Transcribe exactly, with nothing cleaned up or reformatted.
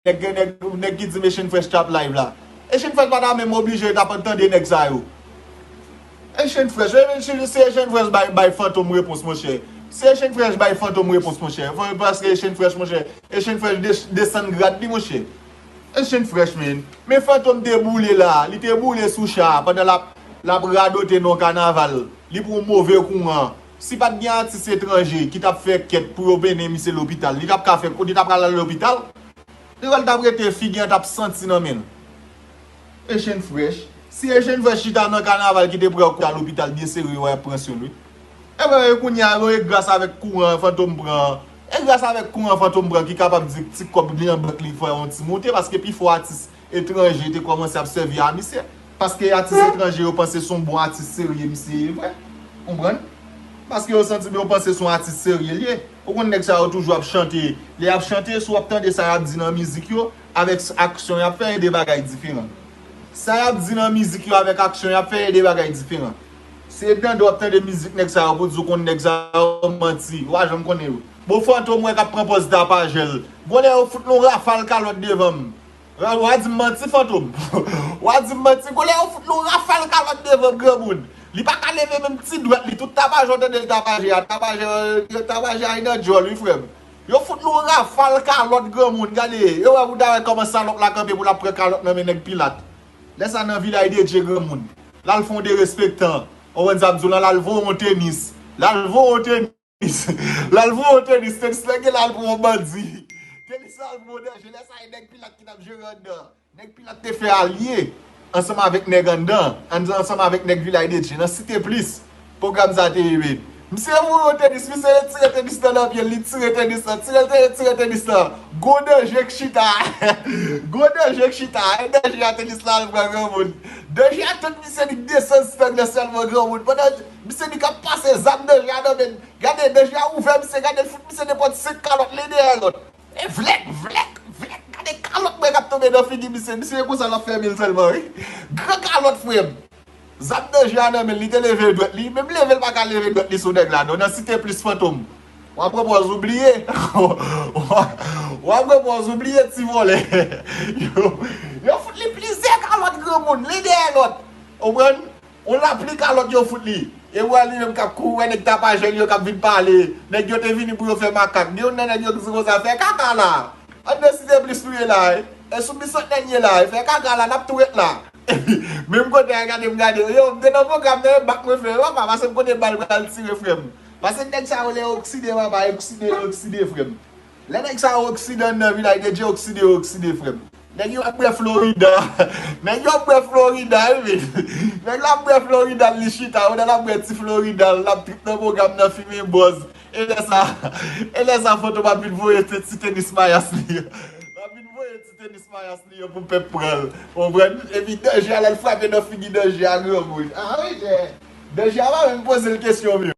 nèg, nèg, nèg ki di m Echann Fresh t ap live la. Echann Fresh pa ta menm oblije t ap tande nèg sa yo. Echann Fresh, e, si, si Echann Fresh bay, bay Fantom repons, monchè. Si Echann Fresh bay Fantom repons, monchè. Fò, paske Echann Fresh, monchè. Echann Fresh des-, desann grad li, monchè. Echann Fresh, men. Men Fantom te boule la. Li te boule sou cha pandan l ap, l ap radote nan kanaval. Li pran yon move kouran. Si pa t gen atis etranje ki t ap fè kèt pou yo mennen misye lopital, li t ap ka fè, li t ap pral al lopital. Li pral t ap rete figi an t ap santi nan men l. Echann Fresh. Si Echann Fresh chita nan kanaval ki te pran kou a lopital byen serye, w ap pran syon l, wi. Ebyen, e kounye a, e gras avèk kouran Fantom pran, e gras avèk kouran Fantom pran ki kapab di ti kòb li an bank li fè yon ti moute, paske pifò atis etranje te kòmanse ap sèvi a misye. Paske atis etranje yo panse se yon bon atis serye misye ye vre. Konprann? Paske yo santi yo panse se yon atis serye li ye. Ou konn nèg sa yo toujou ap chante. Lè y ap chante, si w ap tande sa y ap di nan mizik yo, avèk s-, aksyon y ap fè, e de bagay diferan. Sa y ap di nan mizik yo avèk aksyon y ap fè, e de bagay diferan. Se tande w ap tande mizik nèg sa yo pou di w konn nèg sa yo manti. W a janm konnen yo. Bon, Fantom wè k ap pran pòz tapajè l. Gon lè yo fout l yon rafal kalòt devan m. W a di m manti, Fantom. W a di m manti, gon lè yo fout l yon rafal kalòt devan m, granmoun. Li pa ka leve menm ti dwèt li, tout tapajè w tande l tapajè a, tapajè, tapajè a nan djòl, wi, frè m. Yo fout l yon rafal kalòt, granmoun, gade, yo wè pou ta wè kòman salòp la kanpe pou l ap pran kalòt nan men nèg Pilat. Lè sa nan Vilaj de Dye, granmoun. L al fè yon derespektan. Ou konn sa m di w lan, l al voye yon tenis. L al voye yon tenis. L al voye yon tenis. Tenis la gen l al pran yon bandi. Tenis la al pran yon danje. Lè sa e nèg Pilat ki t ap jere anndan. Nèg Pilat te fè alye ansanm avèk nèg anndan, ann-, ansanm avèk nèg Vilaj de Dye, nan Site Plis, pwogram sa te ye, men. Misye voye yon tenis, misye retire tenis lan nan pye l, li tire tenis lan, tire, tire, tire tenis lan. Gwo danje k chita. Gwo danje k chita. E danje a tenis la al pran granmoun. Danje a tèt misye li desann stang nan sèlman granmoun. Pandan misye li k ap pase zam danje a nan men l. Gade danje a ouvè misye, gade l fout misye nenpòt senk kalòt len dèyè lòt. E vlèk, vlèk, vlèk. Gade kalòt mwen k ap tonbe nan figi misye. Misye e konsa l ap fèmen l sèlman, wi. Gran kalòt, frè m. Zam danje a nan men l, li te leve dwèt li. Menm leve l pa ka leve dwèt li sou nèg la, non. Nan Site Plis Fantom. W ap pran pòz ou bliye. W ap pran pòz ou bliye, ti vòlè. Yo, yo fout li plizyè kalòt granmoun, len dèyè lòt. Ou konprann? On lapli kalòt yo fout li. E wè li menm k ap kouri, wè nèg tapajè l yo k ap vin pale. Nèg yo te vini pou yo fè makak. Gen youn nan nèg yo ki di konsa, fè kaka la. Anndan Site Plis nou ye la, wi. E sou bisantnè n ye la, wi. Fè kaka la, n ap tou ret la. Menm kote a gade m gade. Yo, m te nan pwogram nan, e bak mwen fè. Papa, pase m kote bal pral tire, frè m. Pase nèg sa yo lè yo okside, papa, okside, yo okside, frè m. Lè nèg sa yo okside anndan Vilaj de Dye, okside, yo okside, frè m. Nèg yo ap bwè Florida. Nèg yo ap bwè Florida, wi, men. Nèg la ap bwè Florida, li chita, pandan l ap bwè ti Florida, l ap trip nan pwogram nan, fimen bòz. E lè sa, e lè sa, Fantom ap vin voye ti, ti tenis mayas li. L ap vin voye ti tenis mayas li yo pou pèp pran l. Konprann? Epi danje a, lè l frape nan figi danje a, granmoun. A, wi, danje a pa menm poze l kesyon, men.